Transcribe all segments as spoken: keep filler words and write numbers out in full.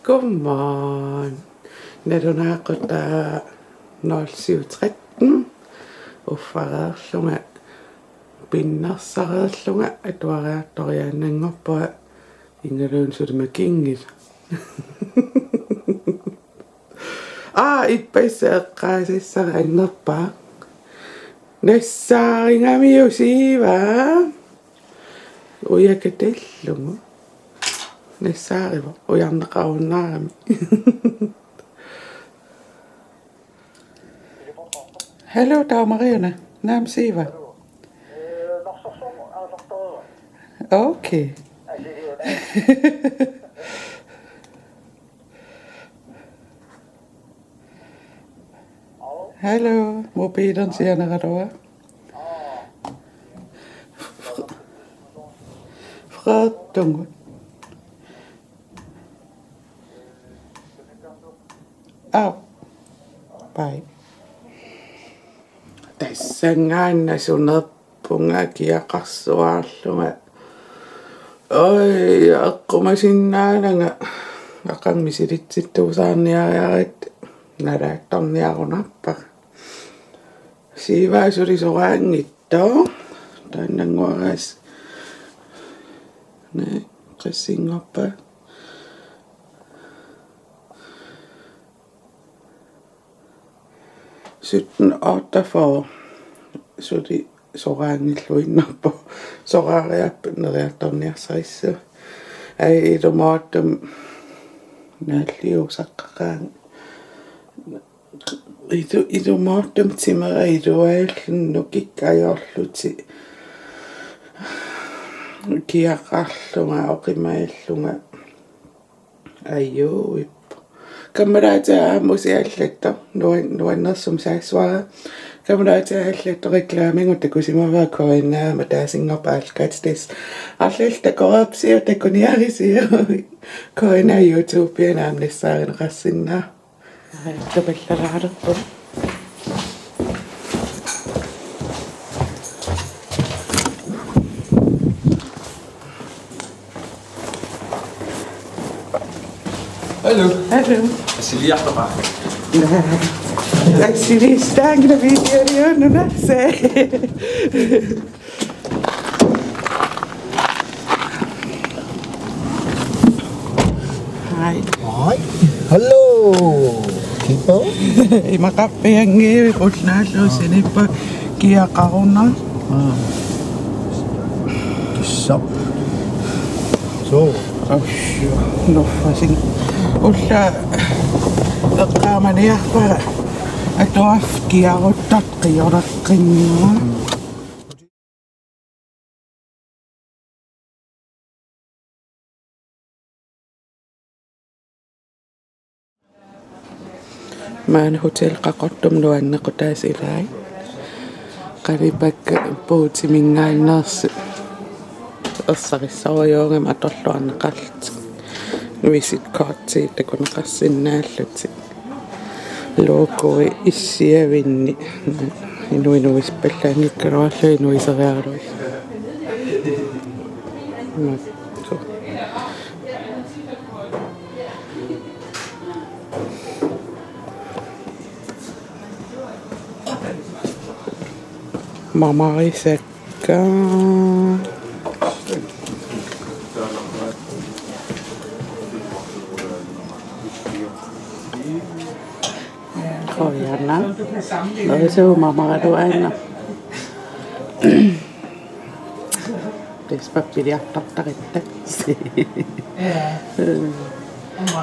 Godmorgen. Nalunaaqutaq nul syv tretten. Uffareerlunga, pinnersareerlunga, atuariartoriaannanngorpunga, imaluunniit suli makinngilara. Aa, ippassaq eqqaasassara annerpaaq. Nassaarigamiuk Siiva? Ujakka tallugu. Nassaarivoq, ujarneqarunnaarami. Hallo, taava Marianne. Naamik Siiva. Okay. Hallo, mobiilerni sianeraluaq. Fr-, Fredtungut. Au. Bye. Tassanngaannaq sunerpunga kiaqarsuarlunga. Oj, eqqumasinnaananga. Aqagu misilitsittuusaarniariaratta nalaattorniarunarpara. Siiva suli soraanngitsoq. Taannannguaraas. Naa, qassinngorpa. Sytten otteogfyrre. Suli soraanngilluinnarpoq. Soraariarpat neriartorniarsarissavaat. Ai, ilumoortumik naalliuusaqqaqaanga. Ilu-, ilumoortumik timera iluaalluni nukikka ajorlutik. Kiaqarlunga, oqimaallunga. Ajuuippoq. Kammalaatiga aamma usiallattoq, nuan-, nuannersumik saassuara. Kammalaatiga allattoq reklaaminnguaq takusimavara K N A-mut, taasinngorpat aallakaatitassat. Arlallit takoreerpisiuk, takuniarisiuk? K N A YouTube-iana aamma nassaarineqarsinnaavoq. Ai, tapallalaalerpoq. Hallo. Hallo. Assiliartoqaaq. Assilistaanngilaq videoliornuna se. Hi. Hi. Hello, people. Imaqarpianngilaq ullaallu sinippa kiaqarunaq. Kissap. So. Ashu. Nuffasin. Ulla eqqaamaniarpara atuarfik kiaruttartoq qioraqqinniua. Maani Hotel Qaqortumi nuannequtaasa ilai. Qalipakka puutiminngaanneersut. Ersarissorujussuugami atorluarneqarlutik. Visitkorti takuneqarsinnaallutik. Logoi issiavinni. Inuit nuisippallaanngikkaluarlugit nuiseriaraluarlugit. Makku. Mamarisakka. Qujanaq. Oqarsinnaavat mamarigaluarlunga. Tassa pappiliartortaratta.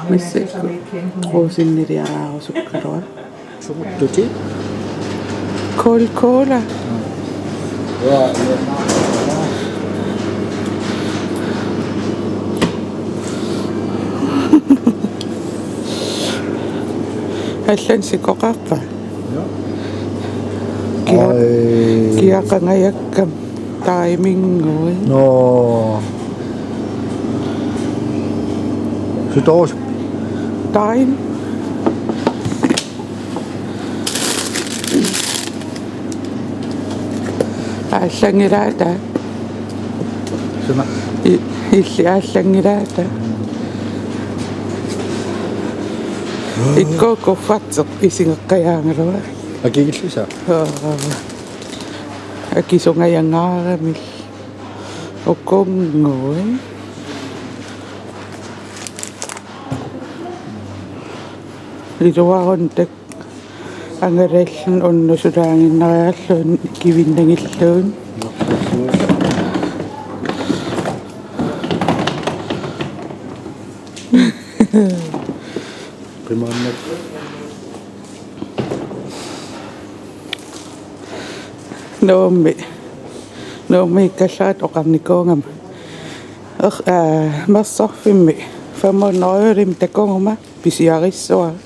Massakkut quusinniliaraarusukkaluaq. Sumuttuti. Coca-Cola. Ja, ja. Allan sikoqarpa? Ja. Kia-, ai. Kiaqangajakkami taiminnguit. Nå. Sitorusup. Tain. Aallanngilaata. Suna. I-, illit aallanngilaata. Ikku kuffatseq isigeqqajaagaluaq. Akigillusa. Aa. Akisungajangaaramik. Ukunngui. Iluaruntak angalallun unnusulaaginnariarluun kivinnagilluun. Qimaannak. Nuummi. Nuummi ikkallarata oqarnikuugama. Er, aa, Mersorfimmi fem hundrede euromik takuguma pisiarissavara.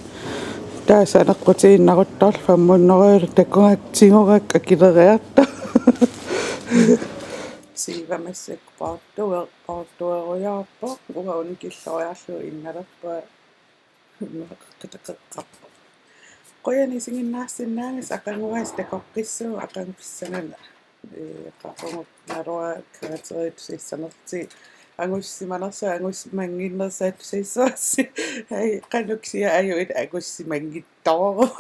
Taava saneqqutiinnaruttorlu fem hundrede euro takugakkit tigugakku akileriartoq. Siivamassa poortuer-, poortuerujoorpoq, uanga unikilloriarlugu innalerpunga. Qiteqeqqarpoq. Qujanaq isiginnaarsinnaagisi, aqaguaasiit takoqqissuugut, aqagu pissanganaq. Ee, qaqugu naluara karakteritussanerlusi angusimanersoq, angusimannginnersoq tusassuarsi. Ai, qanoq kisiat ajuit angusimanngitsoorput.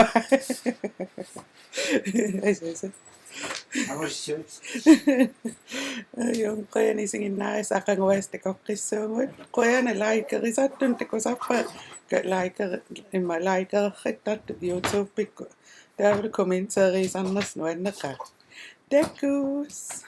Ai, sai, sai. Angussut. Aajuna qujanaq isiginnaarisi, aqaguaasiit takoqqissuugut. Qujanaq likerisartunut, takusarpara ka-, liker-, immaqa likereqqittartut YouTubekkut. Taavalu kommenterisarnersi nuanneqaaq. Takuss.